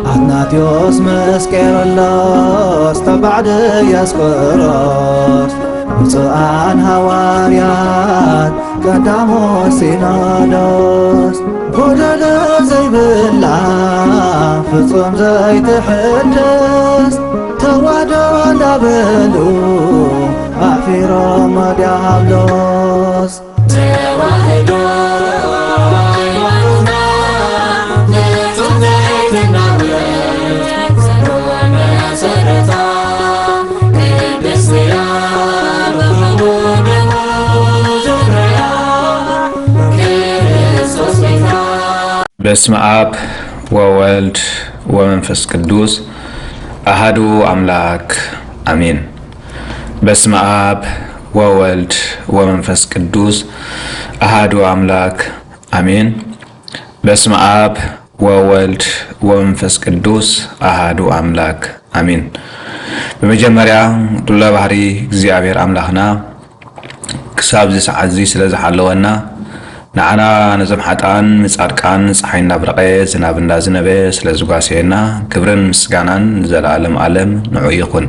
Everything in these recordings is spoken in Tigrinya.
ኣትናቴዎስ ምስ ቄርሎስ ተባዕ ድያስቆሮስ፣ ብፁዓን ሃዋርያት ቀዳሞት ሲኖዶስ፣ ጎደሎ ዘይብላ ፍጹም ዘይትሕደስ፣ ተዋህዶ እንዳበሉ ኣሕፊሮም ዲያብሎስ። ተዋህዶ ሃይማኖትና ንጹህ ትሕትና መሰረታ ቅድስት እያ ብኽቡር ደሙ ዙርያ ክርስቶስ ጌታ። በስመ አብ ወወልድ ወመንፈስ ቅዱስ አሃዱ አምላክ አሜን። በስመ አብ ወወልድ ወመንፈስ ቅዱስ አሃዱ አምላክ አሜን። በስመ አብ ወወልድ ወመንፈስ ቅዱስ አሃዱ አምላክ አሜን። ብመጀመርያ ሉለ ባህሪ እግዚኣብሔር ኣምላኽና ክሳብ እዚ ሰዓት እዚ ስለ ዝሓለወና፣ ንዓና ነዞም ሓጥኣን ንጻድቃን ጸሓይ እንዳብረቐ ዝናብ እንዳዝነበ ስለ ዝጓሰየና፣ ክብርን ምስጋናን ንዘለኣለም ኣለም ንዑ ይኹን።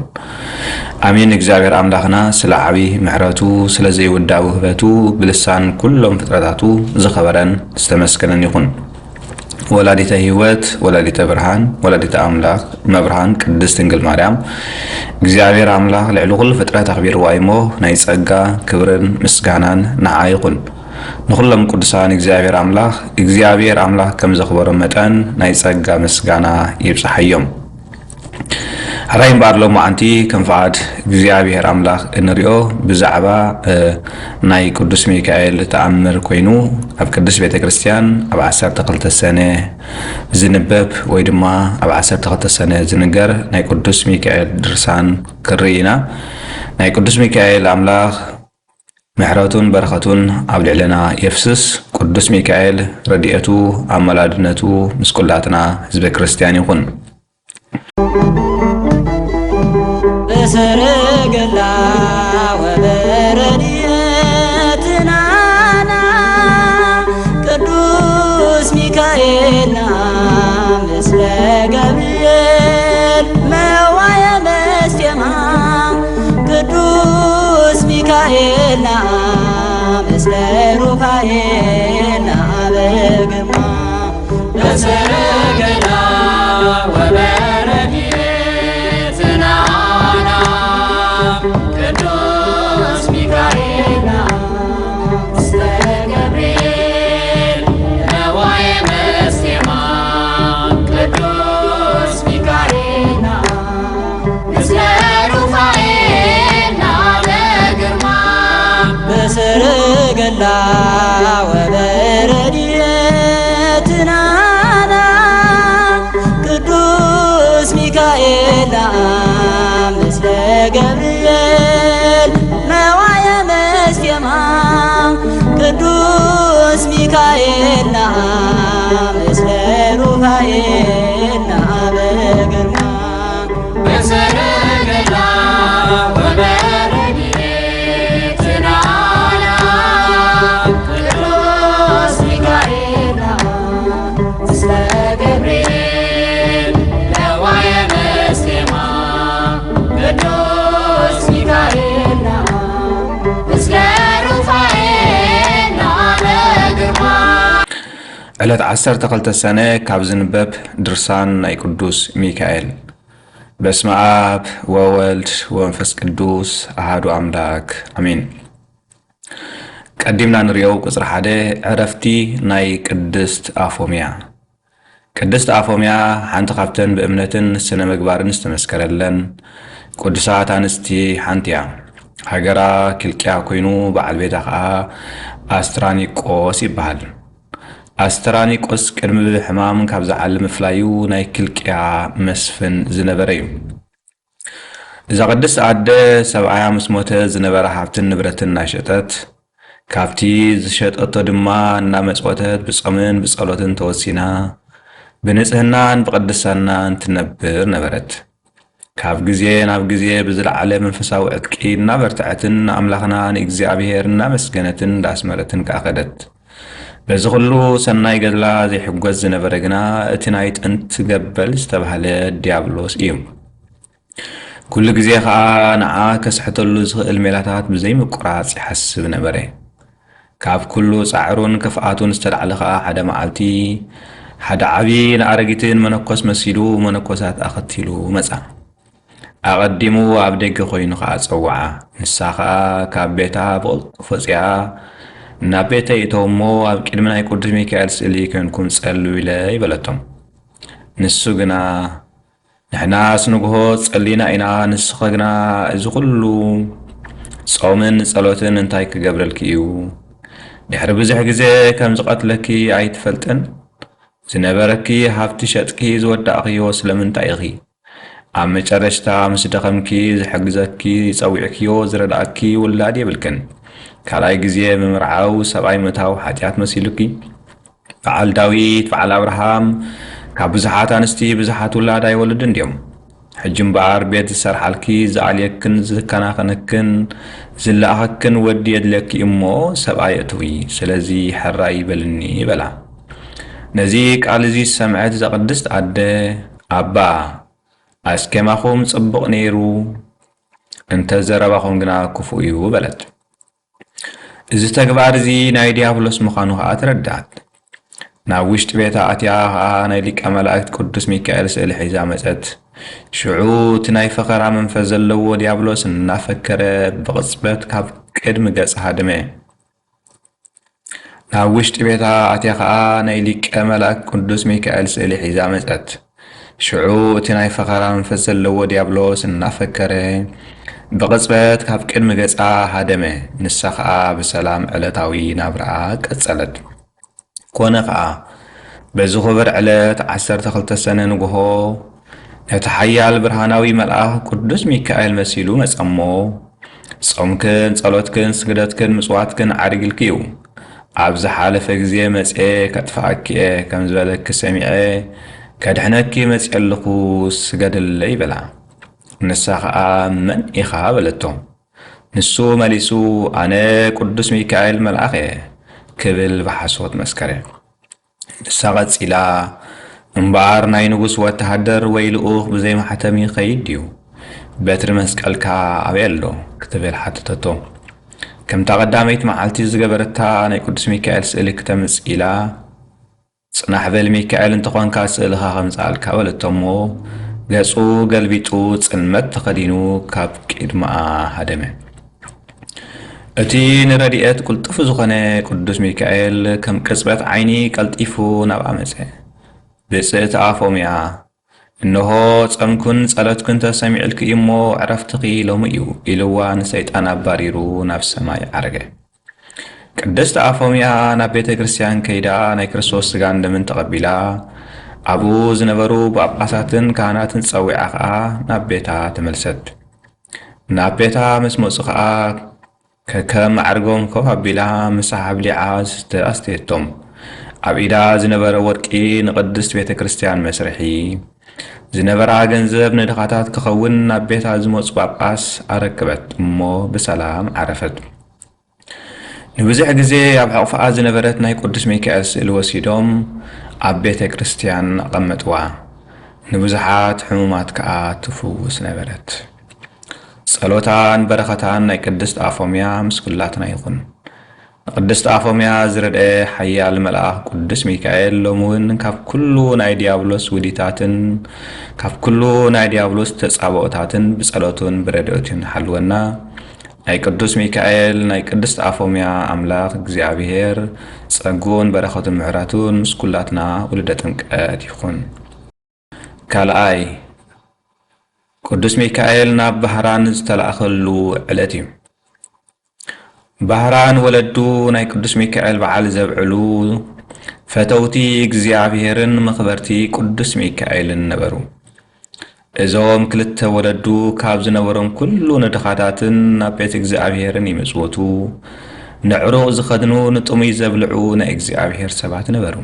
ኣሜን። እግዚኣብሔር ኣምላኽና ስለ ዓቢ ምሕረቱ፣ ስለ ዘይውዳእ ውህበቱ፣ ብልሳን ኩሎም ፍጥረታቱ ዝኸበረን ዝተመስገነን ይኹን። ወላዲተ ህይወት፣ ወላዲተ ብርሃን፣ ወላዲተ ኣምላኽ መብርሃን ቅድስት ድንግል ማርያም፣ እግዚኣብሔር ኣምላኽ ልዕሊ ኩሉ ፍጥረት ኣኽቢርዋ እሞ፣ ናይ ጸጋ ክብርን ምስጋናን ንዓ ይኹን። ንኹሎም ቅዱሳን እግዚኣብሔር ኣምላኽ፣ እግዚኣብሔር ኣምላኽ ከም ዘኽበሮም መጠን ናይ ጸጋ ምስጋና ይብጽሓዮም። ሕራይ እምበኣር ሎማዓንቲ ከም ፍቓድ እግዚኣብሔር ኣምላኽ እንሪኦ ብዛዕባ፣ እ፣ ናይ ቅዱስ ሚካኤል ተኣምር ኮይኑ፣ ኣብ ቅድስት ቤተ ክርስቲያን ኣብ ዓሰርተ ክልተ ሰነ ዝንበብ ወይ ድማ ኣብ ዓሰርተ ክልተ ሰነ ዝንገር ናይ ቅዱስ ሚካኤል ድርሳን ክንርኢ ኢና። ናይ ቅዱስ ሚካኤል ኣምላኽ ምሕረቱን በረኸቱን ኣብ ልዕለና የፍስስ። ቅዱስ ሚካኤል ረድኤቱ ኣማላድነቱ ምስ ኩላትና ህዝበ ክርስቲያን ይኹን። በሰረገላ ወበረድኤትናና ቅዱስ ሚካኤልና ምስለ ገብርኤል መዋየ መስቴማ ቅዱስ ሚካኤልና ምስለ ሩፋኤልና በግርማ በሰረገላ ወበረድኤትናና ቅዱስ ሚካኤልና ምስለ ገብርኤል ነዋየ መስቴማ ቅዱስ ሚካኤልና ምስለ ሩፋኤልና በግርማ በሰረገላ ወበረድኤትናና ቅዱስ ሚካኤልና ምስለ ገብርኤል መዋየ መስቴማ ቅዱስ ሚካኤልና ምስለ ሩፋኤልና በግርማ በሰረገላ ወበረድኤትናና ቅዱስ ሚካኤልና ምስለ ገብርኤል ነዋየ መስቴማ ቅዱስ ሚካኤልና ምስለ ሩፋኤልና በግርማ ዕለት ዓሰርተ ክልተ ሰነ ካብ ዝንበብ ድርሳን ናይ ቅዱስ ሚካኤል። በስመ አብ ወወልድ ወመንፈስ ቅዱስ አሃዱ አምላክ አሜን። ቀዲምና ንርእዮ ቁጽሪ ሓደ ዕረፍቲ ናይ ቅድስት ኣፎምያ። ቅድስት ኣፎምያ ሓንቲ ካብተን ብእምነትን ስነ ምግባርን ዝተመስከረለን ቅዱሳት ኣንስቲ ሓንቲ እያ። ሃገራ ኪልቅያ ኮይኑ በዓል ቤታ ኸኣ ኣስትራኒቆስ ይበሃል። ኣስተራኒቆስ ቅድሚ ብሕማም ካብዛ ዓለም ምፍላዩ ናይ ኪልቅያ መስፍን ዝነበረ እዩ። እዛ ቅድስቲ ኣደ ሰብኣያ ምስ ሞተ ዝነበራ ሃብትን ንብረትን እናሸጠት፣ ካብቲ ዝሸጠቶ ድማ እናመጽወተት ብጾምን ብጸሎትን ተወሲና፣ ብንጽህናን ብቕድስናን ትነብር ነበረት። ካብ ግዜ ናብ ግዜ ብዝለዓለ መንፈሳዊ ዕጥቂ እናበርትዐትን ንኣምላኽና ንእግዚኣብሔር እናመስገነትን እንዳስመረትን ከኣ ከደት። በዚ ኹሉ ሰናይ ገድላ ዘይሕጎስ ዝነበረ ግና እቲ ናይ ጥንቲ ገበል ዝተባህለ ዲያብሎስ እዩ። ኩሉ ግዜ ኸኣ ንዓ ከስሕተሉ ዝኽእል ሜላታት ብዘይምቁራጽ ይሓስብ ነበረ። ካብ ኩሉ ጻዕሩን ክፍኣቱን ዝተላዕለ ኸኣ ሓደ መዓልቲ ሓደ ዓቢ ንኣረጊትን መነኮስ መሲሉ መነኮሳት ኣኸቲሉ መጻ። ኣቐዲሙ ኣብ ደገ ኮይኑ ኸኣ ጸውዓ። ንሳ ኸኣ ካብ ቤታ ብቕልጡፍ ወጺኣ ናብ ቤተይ እተው እሞ ኣብ ቅድሚ ናይ ቅዱስ ሚካኤል ስእሊ ኮይንኩም ጸልዩ ኢለ ይበለቶም። ንሱ ግና ንሕናስ ንግሆ ጸሊና ኢና፣ ንስኸ ግና እዚ ኹሉ ጾምን ጸሎትን እንታይ ክገብረልኪ እዩ? ድሕሪ ብዙሕ ግዜ ከም ዝቐትለኪ ኣይትፈልጥን? ዝነበረኪ ሃብቲ ሸጥኪ ዝወዳእኽዮ ስለምንታይ ኢኺ? ኣብ መጨረሽታ ምስ ደኸምኪ ዝሕግዘኪ ጸዊዕክዮ ዝረዳእኪ ውላድ የብልክን። ካልኣይ ግዜ ብምርዓው ሰብኣይ ምእታው ሓጢኣት መሲሉኪ? በዓል ዳዊት፣ በዓል ኣብርሃም ካብ ብዙሓት ኣንስቲ ብዙሓት ውላድ ኣይወልድን ድዮም? ሕጂ እምበኣር ቤት ዝሰርሓልኪ፣ ዝኣልየክን ዝከናኸነክን ዝለኣኸክን ወዲ የድልየኪ እሞ ሰብኣይ እትዊ። ስለዚ ሕራይ በልኒ በላ። ነዚ ቃል እዚ ዝሰምዐት እዛ ቅድስት ኣደ፣ ኣባ ኣስኬማኹም ጽቡቕ ነይሩ፣ እንተ ዘረባኹም ግና ክፉእ እዩ በለት። እዚ ተግባር እዚ ናይ ዲያብሎስ ምዃኑ ኸኣ ተረድኣት። ናብ ውሽጢ ቤታ ኣትያ ኸኣ ናይ ሊቀ መላእክት ቅዱስ ሚካኤል ስእሊ ሒዛ መጸት። ሽዑ እቲ ናይ ፈኸራ መንፈስ ዘለዎ ዲያብሎስ እናፈከረ ብቕጽበት ካብ ቅድሚ ገጻ ሃደመ። ናብ ውሽጢ ቤታ ኣትያ ኸኣ ናይ ሊቀ መላእክት ቅዱስ ሚካኤል ስእሊ ሒዛ መጸት። ሽዑ እቲ ናይ ፈኸራ መንፈስ ዘለዎ ዲያብሎስ እናፈከረ ብቕጽበት ካብ ቅድሚ ገጻ ሃደመ። ንሳ ኸኣ ብሰላም ዕለታዊ ናብራኣ ቀጸለት። ኮነ ኸኣ በዚ ኽቡር ዕለት ዓሰርተ ክልተ ሰነ ንግሆ ነቲ ሓያል ብርሃናዊ መልኣኽ ቅዱስ ሚካኤል መሲሉ መጸሞ። ጾምክን ጸሎትክን ስግደትክን ምጽዋትክን ዓሪግልኪ እዩ። ኣብ ዝሓለፈ ግዜ መጽኤ ከጥፍኣኪ እየ ከም ዝበለኪ ሰሚዐ ከድሕነኪ መጽኤ ኣለኹ፣ ስገድለይ በላ። ንሳ ኸኣ መን ኢኻ በለቶ። ንሱ መሊሱ ኣነ ቅዱስ ሚካኤል መልኣኽ እየ ክብል ብሓሶት መስከረ። ንሳ ቐጺላ እምበኣር ናይ ንጉስ ወተሃደር ወይ ልኡኽ ብዘይ ማሕተም ይኸይድ ድዩ? በትሪ መስቀልካ ኣበይ ኣሎ? ክትብል ሓተተቶ። ከምታ ቀዳመይቲ መዓልቲ ዝገበረታ ናይ ቅዱስ ሚካኤል ስእሊ ክተምጽእ ኢላ ጽናሕ በል ሚካኤል እንተኾንካ ስእልኻ ከምጽኣልካ በለቶ እሞ ገጹ ገልቢጡ ጽልመት ተኸዲኑ ካብ ቅድመኣ ሃደመ። እቲ ንረድኤት ቅልጡፍ ዝኾነ ቅዱስ ሚካኤል ከም ቅጽበት ዓይኒ ቀልጢፉ ናብኣ መጸ። ብጽእቲ ኣፎምያ እንሆ ጸምኩን ጸሎትኩን ተሰሚዕልኪ እዩ እሞ ዕረፍትኺ ሎሚ እዩ ኢልዋ ንሰይጣን ኣባሪሩ ናብ ሰማይ ዓረገ። ቅድስቲ ኣፎምያ ናብ ቤተ ክርስቲያን ከይዳ ናይ ክርስቶስ ስጋን ደምን ተቐቢላ ኣብኡ ዝነበሩ ጳጳሳትን ካህናትን ጸዊዓ ኸኣ ናብ ቤታ ተመልሰት። ናብ ቤታ ምስ መጹ ኸኣ ከከም ማዕርጎም ኮፍ ኣቢላ ምሳሕ ኣብሊዓ ዝስተ ኣስተየቶም። ኣብ ኢዳ ዝነበረ ወርቂ ንቕድስት ቤተ ክርስቲያን መስርሒ ዝነበራ ገንዘብ ንድኻታት ክኸውን ናብ ቤታ ዝመጹ ጳጳስ ኣረከበት እሞ ብሰላም ዓረፈት። ንብዙሕ ግዜ ኣብ ሕቕፍኣ ዝነበረት ናይ ቅዱስ ሚካኤል ስእሊ ወሲዶም ኣብ ቤተ ክርስቲያን ኣቐመጥዋ። ንብዙሓት ሕሙማት ከኣ ትፍውስ ነበረት። ጸሎታን በረኸታን ናይ ቅድስት ኣፎምያ ምስ ኩላትና ይኹን። ንቅድስት ኣፎምያ ዝረድአ ሓያል መልኣኽ ቅዱስ ሚካኤል ሎሚ እውን ካብ ኩሉ ናይ ዲያብሎስ ውዲታትን ካብ ኩሉ ናይ ዲያብሎስ ተጻብኦታትን ብጸሎቱን ብረድኤቱን ሓልወና። ናይ ቅዱስ ሚካኤል ናይ ቅድስት ኣፎምያ ኣምላኽ እግዚኣብሔር ጸጉን በረኸቱን ምሕረቱን ምስ ኩላትና ውሉደ ጥምቀት ይኹን። ካልኣይ፣ ቅዱስ ሚካኤል ናብ ባህራን ዝተላእኸሉ ዕለት እዩ። ባህራን ወለዱ ናይ ቅዱስ ሚካኤል በዓል ዘብዕሉ ፈተውቲ እግዚኣብሔርን መኽበርቲ ቅዱስ ሚካኤልን ነበሩ። እዞም ክልተ ወለዱ ካብ ዝነበሮም ኩሉ ንድኻታትን ናብ ቤት እግዚኣብሔርን ይምጽውቱ፣ ንዕሩቕ ዝኸድኑ ንጥሙይ ዘብልዑ ናይ እግዚኣብሔር ሰባት ነበሩ።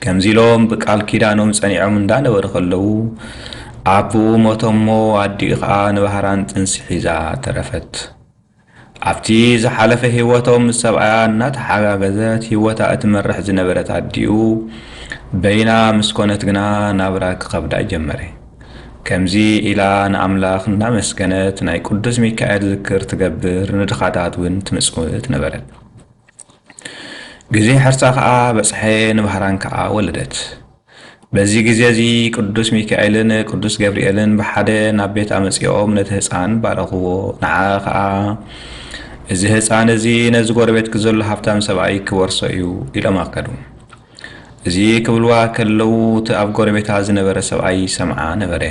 ከምዚ ኢሎም ብቃል ኪዳኖም ጸኒዖም እንዳነበሩ ከለዉ ኣቦኡ ሞተ እሞ ኣዲኡ ኸኣ ንባህራን ጥንሲ ሒዛ ተረፈት። ኣብቲ ዝሓለፈ ህይወቶም ምስ ሰብኣያ እናተሓጋገዘት ህይወታ እትመርሕ ዝነበረት ኣዲኡ በይና ምስ ኮነት ግና ናብራ ክኸብዳ ጀመረ። ከምዚ ኢላ ንኣምላኽ እናመስገነት ናይ ቅዱስ ሚካኤል ዝክር ትገብር፣ ንድኻታት እውን ትምጽውት ነበረት። ግዜ ሕርሳ ኸኣ በጽሐ፣ ንባህራን ከኣ ወለደት። በዚ ግዜ እዚ ቅዱስ ሚካኤልን ቅዱስ ገብርኤልን ብሓደ ናብ ቤት ኣመጺኦም ነቲ ህጻን ባረኽዎ። ንዓ ኸኣ እዚ ህጻን እዚ ነዚ ጎረቤትኪ ዘሎ ሃብታም ሰብኣይ ክወርሶ እዩ ኢሎም ኣከዱ። እዚ ክብልዋ ከለዉ እቲ ኣብ ጎረቤታ ዝነበረ ሰብኣይ ይሰምዓ ነበረ።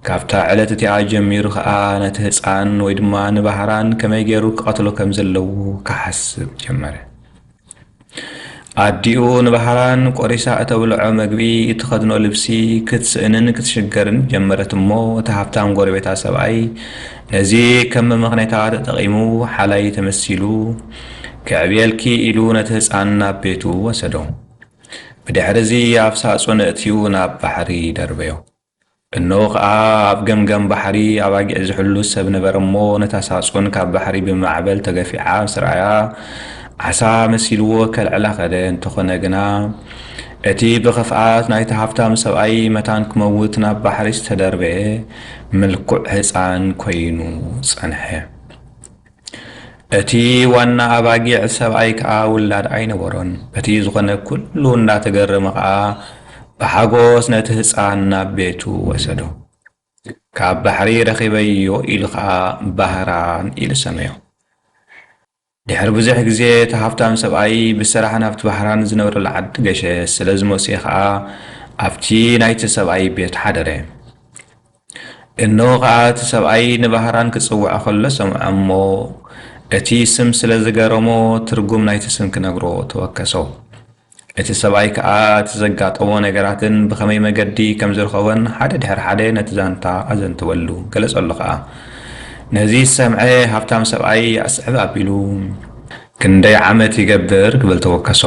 ካብታ ዕለት እቲኣ ጀሚሩ ኸኣ ነቲ ህጻን ወይ ድማ ንባህራን ከመይ ገይሩ ክቐትሎ ከም ዘለዎ ክሓስብ ጀመረ። ኣዲኡ ንባህራን ቆሪሳ እተብልዖ መግቢ፣ እትኸድኖ ልብሲ ክትስእንን ክትሽገርን ጀመረት እሞ፣ እቲ ሃብታም ጎረቤታ ሰብኣይ ነዚ ከም መመኽነይታ ተጠቒሙ ሓላይ ተመሲሉ፣ "ከዕብየልኪ" ኢሉ ነቲ ህጻን ናብ ቤቱ ወሰዶ። ብድሕሪ እዚ ኣብ ሳጹን እእትዩ ናብ ባሕሪ ደርበዮ። እነሆ ኸኣ ኣብ ገምገም ባሕሪ ኣባጊዕ ዝሕሉ ሰብ ነበረ እሞ፣ ነታ ሳጹን ካብ ባሕሪ ብማዕበል ተገፊዓ ምስ ረኣያ፣ ዓሳ መሲልዎ ከልዕላ ኸደ። እንተኾነ ግና፣ እቲ ብኽፍኣት ናይቲ ሃብታም ሰብኣይ መታን ክመውት ናብ ባሕሪ ዝተደርበየ ምልኩዕ ህጻን ኮይኑ ጸንሐ። እቲ ዋና ኣባጊዕ ሰብኣይ ከኣ ውላድ ኣይነበሮን። በቲ ዝኾነ ኩሉ እንዳተገረመ ከኣ ብሓጎስ ነቲ ህጻን ናብ ቤቱ ወሰዶ። "ካብ ባሕሪ ረኺበዮ" ኢሉ ከኣ ባህራን ኢሉ ሰመዮ። ድሕሪ ብዙሕ ግዜ እቲ ሃብታም ሰብኣይ ብስራሕ ናብቲ ባህራን ዝነብረሉ ዓዲ ገሸ። ስለ ዝመጽኤ ከኣ ኣብቲ ናይቲ ሰብኣይ ቤት ሓደረ። እነሆ ኸኣ እቲ ሰብኣይ ንባህራን ክጽውዖ ኸሎ ሰምዖ እሞ፣ እቲ ስም ስለ ዝገረሞ፣ ትርጉም ናይቲ ስም ክነግሮ ተወከሶ። እቲ ሰብኣይ ከኣ እቲ ዘጋጠሞ ነገራትን ብኸመይ መገዲ ከም ዝረኸቦን ሓደ ድሕሪ ሓደ ነቲ ዛንታ ኣዘንተወሉ፣ ገለጸሉ ኸኣ። ነዚ ዝሰምዐ ሃብታም ሰብኣይ ኣስዕብ ኣቢሉ፣ "ክንደይ ዓመት ይገብር?" ክብል ተወከሶ።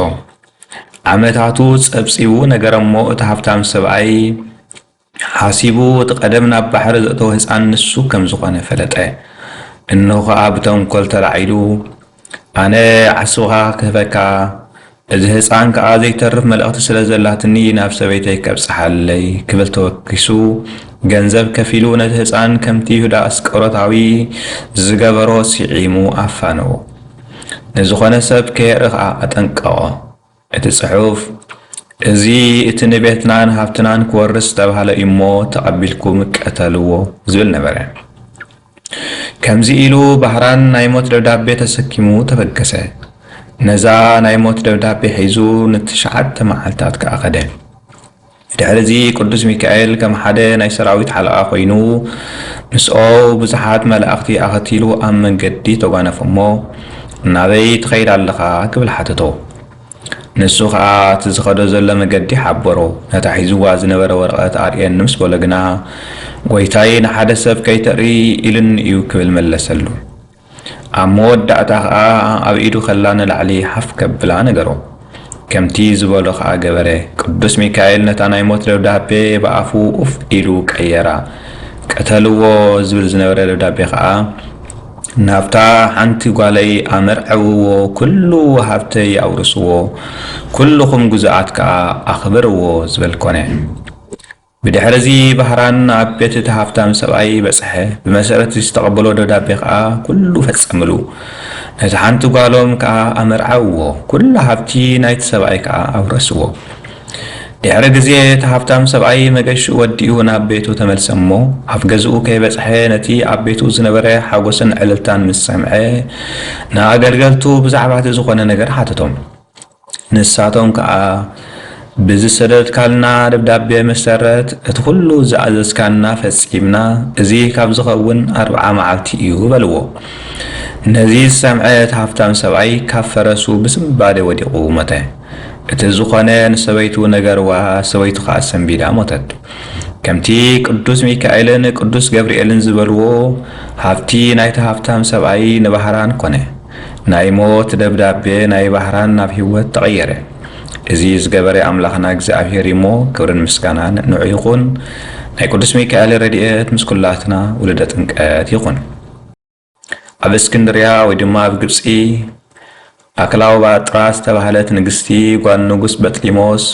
ዓመታቱ ጸብጺቡ ነገረ እሞ፣ እቲ ሃብታም ሰብኣይ ሓሲቡ፣ እቲ ቀደም ናብ ባሕሪ ዘእተወ ህጻን ንሱ ከም ዝኾነ ፈለጠ። እንሆ ኸኣ ብተንኮል ተላዒሉ፣ "ኣነ ዓስብኻ ክህበካ፣ እዚ ህጻን ከኣ ዘይተርፍ መልእኽቲ ስለ ዘላትኒ ናብ ሰበይተይ ከብጽሓለይ" ክብል ተወኪሱ፣ ገንዘብ ከፊሉ ነቲ ህጻን ከምቲ ይሁዳ ኣስቆሮታዊ ዝገበሮ ስዒሙ ኣፋነዎ። ንዝኾነ ሰብ ከየርኢ ኸኣ ኣጠንቀቖ። እቲ ጽሑፍ፣ "እዚ እቲ ንቤትናን ሃብትናን ክወርስ ዝተባህለ እዩ እሞ፣ ተቐቢልኩም ቀተልዎ" ዝብል ነበረ። ከምዚ ኢሉ ባህራን ናይ ሞት ደብዳቤ ተሰኪሙ ተበገሰ። ነዛ ናይ ሞት ደብዳቤ ሒዙ ንትሽዓተ መዓልታት ከኣ ኸደ። ድሕሪ እዚ ቅዱስ ሚካኤል ከም ሓደ ናይ ሰራዊት ሓለቓ ኮይኑ፣ ምስኦ ብዙሓት መላእኽቲ ኣኸቲሉ ኣብ መንገዲ ተጓነፈ እሞ፣ "ናበይ ትኸይድ ኣለኻ?" ክብል ሓተቶ። ንሱ ኸኣ እቲ ዝኸዶ ዘሎ መገዲ ሓበሮ። ነታ ሒዝዋ ዝነበረ ወረቐት ኣርእየኒ ምስ በሎ ግና፣ "ጐይታይ ንሓደ ሰብ ከይተርኢ ኢሉኒ እዩ" ክብል መለሰሉ። ኣብ መወዳእታ ኸኣ ኣብ ኢዱ ኸላ ንላዕሊ ሓፍ ከብላ ነገሮ። ከምቲ ዝበሎ ኸኣ ገበረ። ቅዱስ ሚካኤል ነታ ናይ ሞት ደብዳቤ ብኣፉ ኡፍ ኢሉ ቀየራ። "ቀተልዎ" ዝብል ዝነበረ ደብዳቤ ኸኣ፣ "ናብታ ሓንቲ ጓለይ ኣመርዕውዎ፣ ኩሉ ሃብተይ ኣውርስዎ፣ ኩልኹም ግዙኣት ከኣ ኣኽብርዎ" ዝብል ኮነ። ብድሕሪ እዚ ባህራን ኣብ ቤት እቲ ሃብታም ሰብኣይ በጽሐ። ብመሰረት ዝተቐበሎ ደብዳቤ ከኣ ኩሉ ፈጸምሉ። ነቲ ሓንቲ ጓሎም ከኣ ኣመርዓውዎ፣ ኩሉ ሃብቲ ናይቲ ሰብኣይ ከኣ ኣውረስዎ። ድሕሪ ግዜ እቲ ሃብታም ሰብኣይ መገሽኡ ወዲኡ ናብ ቤቱ ተመልሰ እሞ፣ ኣብ ገዝኡ ከይበጽሐ ነቲ ኣብ ቤቱ ዝነበረ ሓጎስን ዕልልታን ምስ ሰምዐ፣ ንኣገልገልቱ ብዛዕባ እቲ ዝኾነ ነገር ሓተቶም። ንሳቶም ከኣ፣ "ብዝሰደድካልና ደብዳቤ መሰረት እቲ ኩሉ ዝኣዘዝካና ፈጺምና፣ እዚ ካብ ዝኸውን ኣርብዓ መዓልቲ እዩ" በልዎ። ነዚ ዝሰምዐ እቲ ሃብታም ሰብኣይ ካብ ፈረሱ ብስንባደ ወዲቑ ሞተ። እቲ ዝኾነ ንሰበይቱ ነገርዋ፣ ሰበይቱ ከኣ ሰንቢዳ ሞተት። ከምቲ ቅዱስ ሚካኤልን ቅዱስ ገብርኤልን ዝበልዎ፣ ሃብቲ ናይቲ ሃብታም ሰብኣይ ንባህራን ኮነ። ናይ ሞት ደብዳቤ ናይ ባህራን ናብ ህይወት ተቐየረ። እዚ ዝገበረ ኣምላኽና እግዚኣብሔር እሞ፣ ክብርን ምስጋናን ንዑ ይኹን። ናይ ቅዱስ ሚካኤል ረድኤት ምስ ኩላትና ውሉደ ጥምቀት ይኹን። ኣብ እስክንድርያ ወይ ድማ ኣብ ግብጺ ኣክላውባጥራ ዝተባህለት ንግስቲ ጓል ንጉስ በጥሊሞስ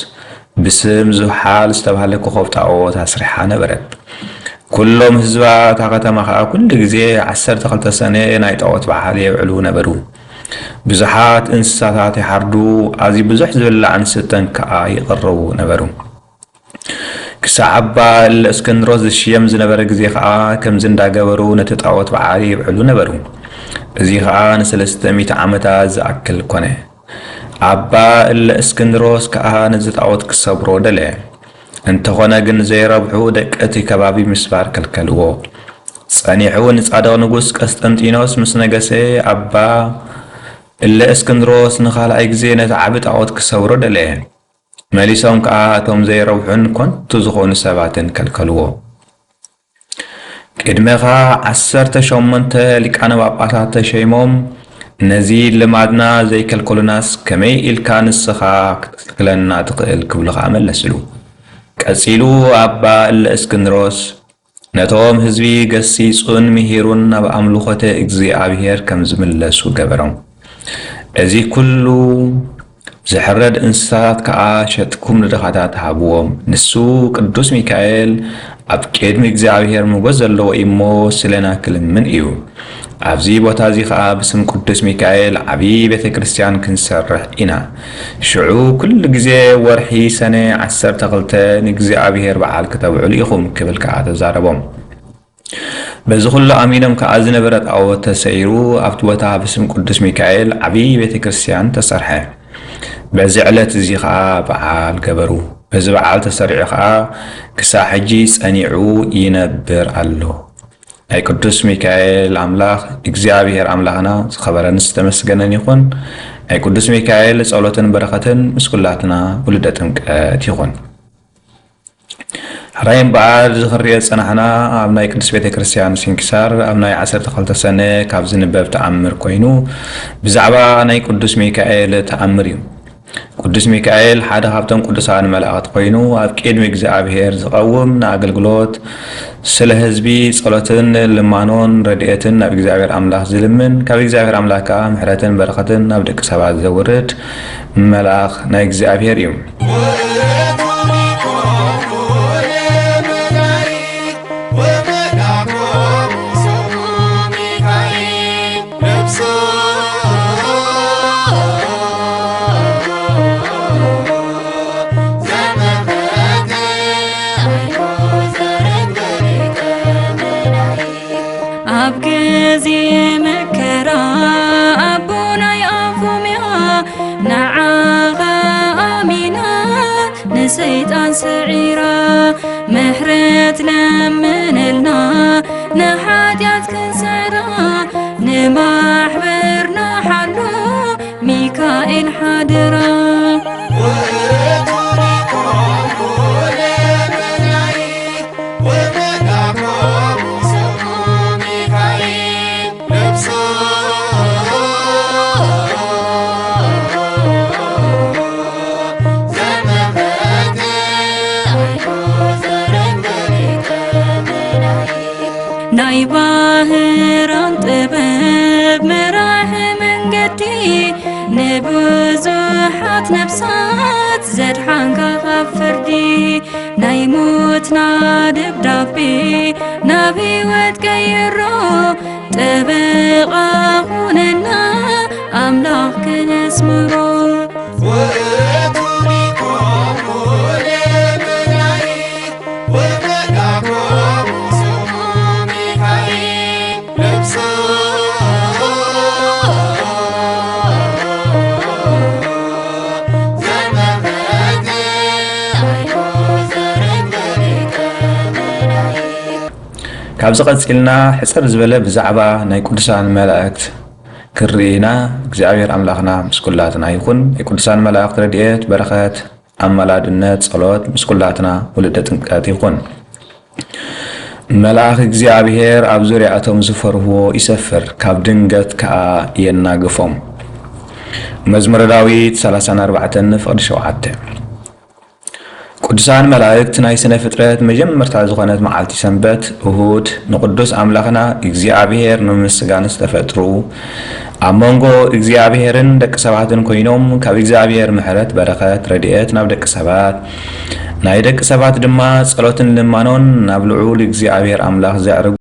ብስም ዙሓል ዝተባህለ ኮኾብ ጣዖት ኣስሪሓ ነበረት። ኩሎም ህዝባ እታ ከተማ ኸኣ ኩሉ ግዜ ዓሰርተ ክልተ ሰነ ናይ ጣዖት በዓል የብዕሉ ነበሩ። ብዙሓት እንስሳታት ይሓርዱ፣ ኣዝዩ ብዙሕ ዝብላዕን ዝስተን ከኣ ይቕርቡ ነበሩ። ክሳዕ ኣባ እለ እስክንድሮስ ዝሽየም ዝነበረ ግዜ ኸኣ ከምዚ እንዳገበሩ ነቲ ጣዖት በዓል የብዕሉ ነበሩ። እዚ ኸኣ ንሰለስተ ሚእቲ ዓመታት ዝኣክል ኮነ። ኣባ እለ እስክንድሮስ ከኣ ነዚ ጣዖት ክሰብሮ ደለየ። እንተኾነ ግን ዘይረብሑ ደቂ እቲ ከባቢ ምስባር ከልከልዎ። ጸኒሑ ንጻድቕ ንጉስ ቀስጠንጢኖስ ምስ ነገሰ ኣባ እለ እስክንድሮስ ንኻልኣይ ግዜ ነቲ ዓቢ ጣዖት ክሰብሮ ደለየ። መሊሶም ከኣ እቶም ዘይረብሑን ኮንቱ ዝኾኑ ሰባትን ከልከልዎ። ቅድመኻ ዓሰርተ ሸሞንተ ሊቃነ ጳጳሳት ተሸይሞም ነዚ ልማድና ዘይከልከሉናስ ከመይ ኢልካ ንስኻ ክትክልክለና ትኽእል ክብሉ ከኣ መለስሉ። ቀጺሉ ኣባ እለ እስክንድሮስ ነቶም ህዝቢ ገሲጹን ምሂሩን ናብ ኣምልኾተ እግዚኣብሔር ከም ዝምለሱ ገበሮም። እዚ ኩሉ ዝሕረድ እንስሳታት ከኣ ሸጥኩም ንድኻታት ሃብዎም። ንሱ ቅዱስ ሚካኤል ኣብ ቅድሚ እግዚኣብሔር ሞገስ ዘለዎ እዩ እሞ ስለና ክልምን እዩ። ኣብዚ ቦታ እዚ ኸኣ ብስም ቅዱስ ሚካኤል ዓብዪ ቤተ ክርስቲያን ክንሰርሕ ኢና። ሽዑ ኩሉ ግዜ ወርሒ ሰነ ዓሰርተ ክልተ ንእግዚኣብሔር በዓል ክተብዕሉ ኢኹም ክብል ከኣ ተዛረቦም። በዚ ኩሉ ኣሚኖም ከኣ ዝነበረ ጣዖት ተሰይሩ ኣብቲ ቦታ ብስም ቅዱስ ሚካኤል ዓብዪ ቤተ ክርስቲያን ተሰርሐ። በዚ ዕለት እዚ ኸኣ በዓል ገበሩ። በዚ በዓል ተሰሪዑ ኸኣ ክሳዕ ሕጂ ጸኒዑ ይነብር ኣሎ። ናይ ቅዱስ ሚካኤል ኣምላኽ እግዚኣብሔር ኣምላኽና ዝኸበረን ዝተመስገነን ይኹን። ናይ ቅዱስ ሚካኤል ጸሎትን በረኸትን ምስ ኩላትና ውሉደ ጥምቀት ይኹን። ሕራይ እምበኣር እዚ ክንሪኦ ዝጸናሕና ኣብ ናይ ቅዱስ ቤተ ክርስቲያን ስንክሳር ኣብ ናይ ዓሰርተ ክልተ ሰነ ካብ ዝንበብ ተኣምር ኮይኑ ብዛዕባ ናይ ቅዱስ ሚካኤል ተኣምር እዩ። ቅዱስ ሚካኤል ሓደ ካብቶም ቅዱሳን መላእኽቲ ኮይኑ ኣብ ቅድሚ እግዚኣብሔር ዝቐውም ንኣገልግሎት ስለ ህዝቢ ጸሎትን ልማኖን ረድኤትን ናብ እግዚኣብሔር ኣምላኽ ዝልምን ካብ እግዚኣብሔር ኣምላኽ ከኣ ምሕረትን በረኸትን ናብ ደቂ ሰባት ዘውርድ መልኣኽ ናይ እግዚኣብሔር እዩ። ኣብ ግዜ መከራ ኣቦናይ ኣፎምያ ንዓኻ ኣሚና ንሰይጣን ስዒራ ምሕረት ለምንልና ንሓጢኣት ክንስዕራ ንማሕበርና ሓሉ ሚካኤል ሓደራ። ናይ ባህራን ጥበብ መራሒ መንገዲ ንብዙሓት ነፍሳት ዘድሓንካ ካብ ፍርዲ ናይ ሞትና ደብዳቤ ናብ ህይወት ቀይሮ ጠበቓ ኹነና ኣምላኽ ከነስምሮ። ካብዚ ቀጺልና ሕጽር ዝበለ ብዛዕባ ናይ ቅዱሳን መላእክት ክንርኢ ኢና። እግዚኣብሔር ኣምላኽና ምስ ኩላትና ይኹን። ናይ ቅዱሳን መላእክት ረድኤት፣ በረኸት፣ ኣማላድነት፣ ጸሎት ምስ ኩላትና ውሉደ ጥምቀት ይኹን። መልኣኽ እግዚኣብሔር ኣብ ዙርያ እቶም ዝፈርህዎ ይሰፍር፣ ካብ ድንገት ከኣ የናግፎም። መዝሙረ ዳዊት ሰላሳን ኣርባዕተን ፍቕዲ ሸውዓተ። ቅዱሳን መላእክት ናይ ስነ ፍጥረት መጀመርታ ዝኾነት መዓልቲ ሰንበት እሁድ ንቅዱስ ኣምላኽና እግዚኣብሔር ንምምስጋን ዝተፈጥሩ፣ ኣብ መንጎ እግዚኣብሔርን ደቂ ሰባትን ኮይኖም ካብ እግዚኣብሔር ምሕረት በረኸት ረድኤት ናብ ደቂ ሰባት፣ ናይ ደቂ ሰባት ድማ ጸሎትን ልማኖን ናብ ልዑል እግዚኣብሔር ኣምላኽ ዘዕርጉ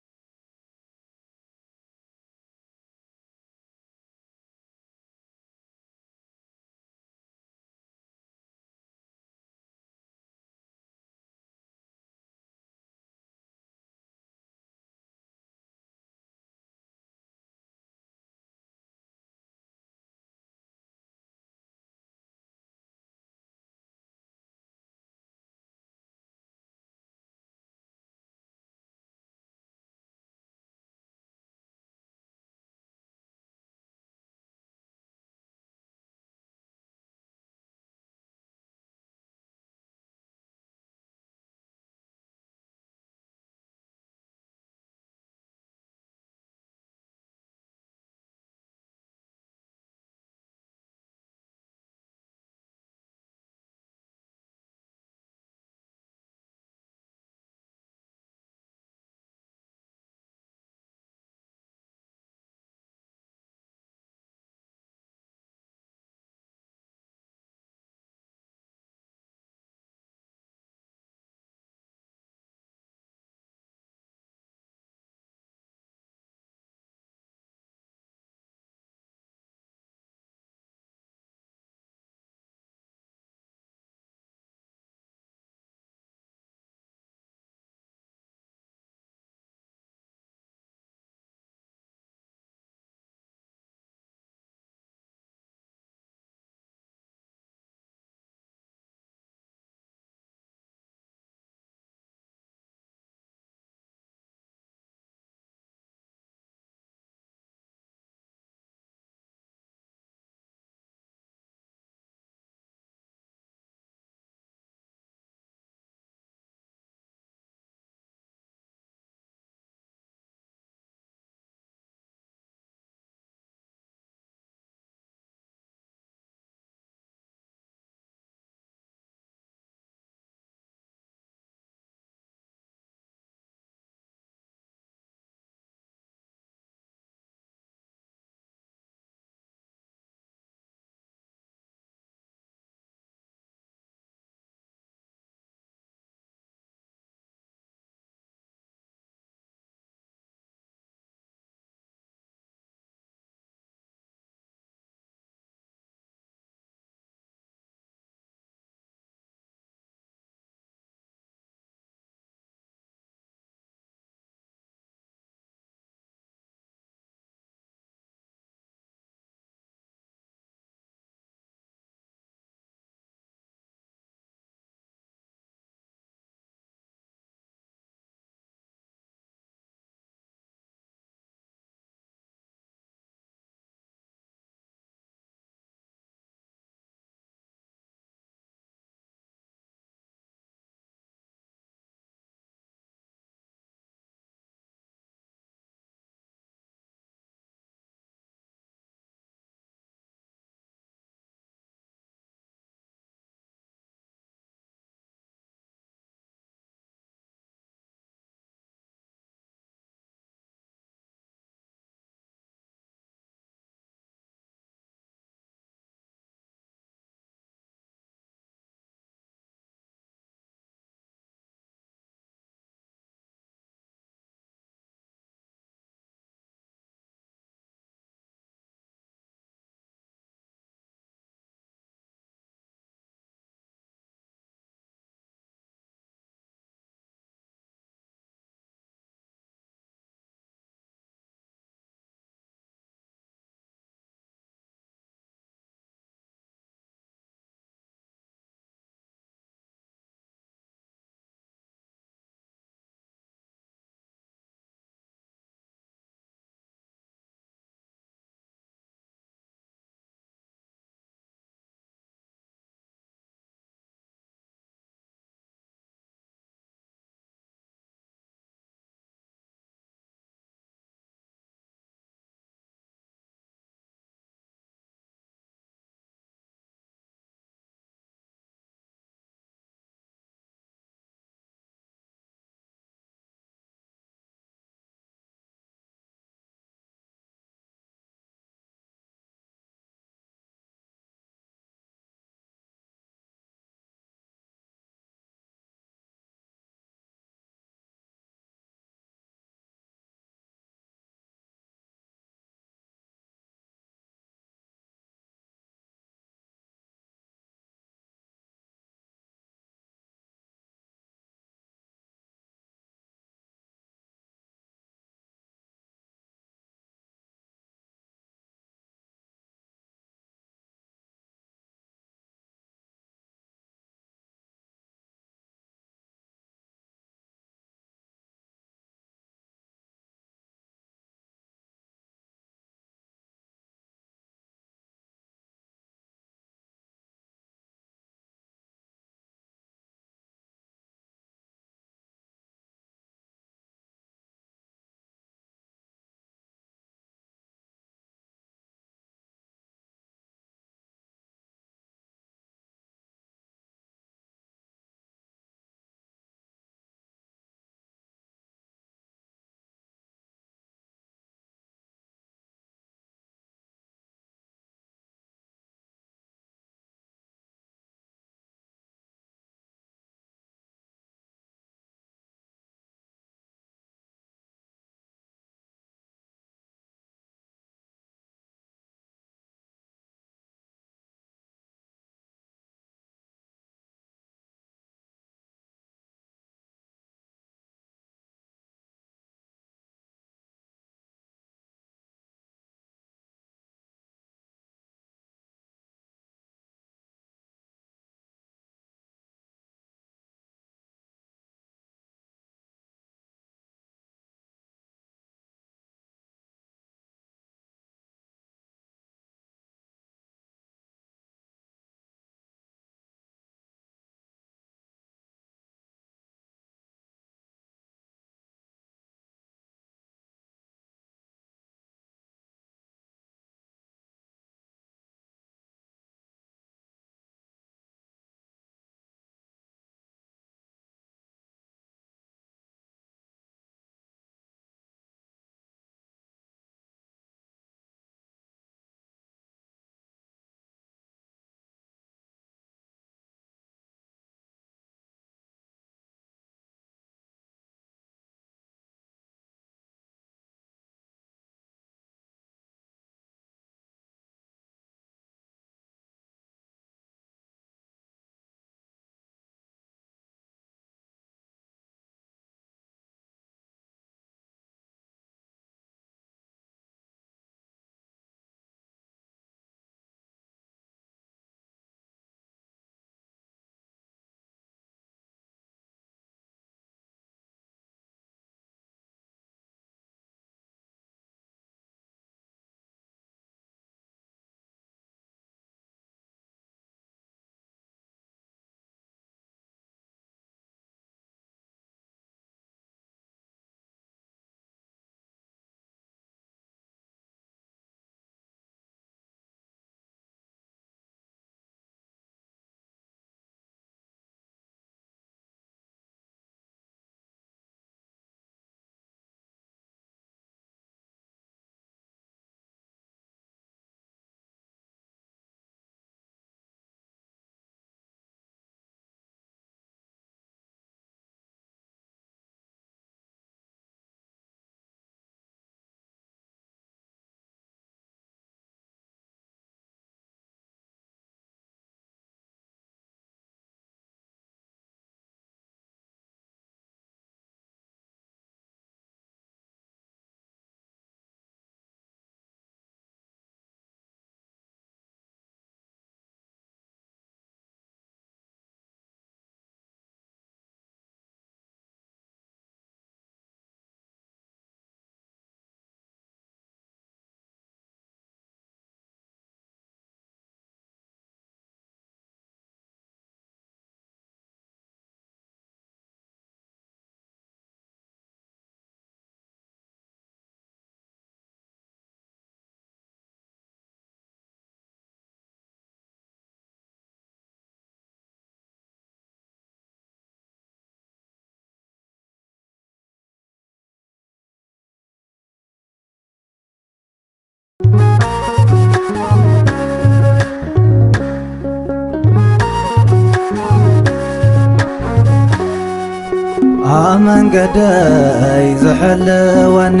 ኣብ መንገደይ ዝሕልወኒ፣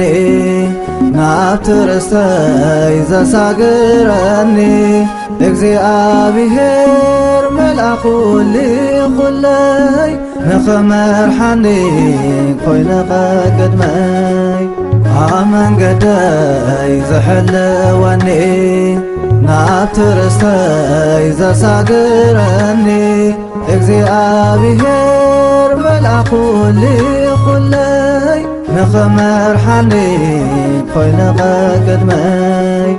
ናብቲ ርስተይ ዘሳግረኒ፣ እግዚኣብሔር መልኣኹ ልኢኹለይ፣ ንኽመርሓኒ ኮይነ ቐቅድመይ። ኣብ መንገደይ ዝሕልወኒ፣ ናብቲ ርስተይ ዘሳግረኒ፣ እግዚኣብሔር መልኣኹ ልኢኹለይ፣ ንኽመርሓኒ ኮይነ ቐቅድመይ።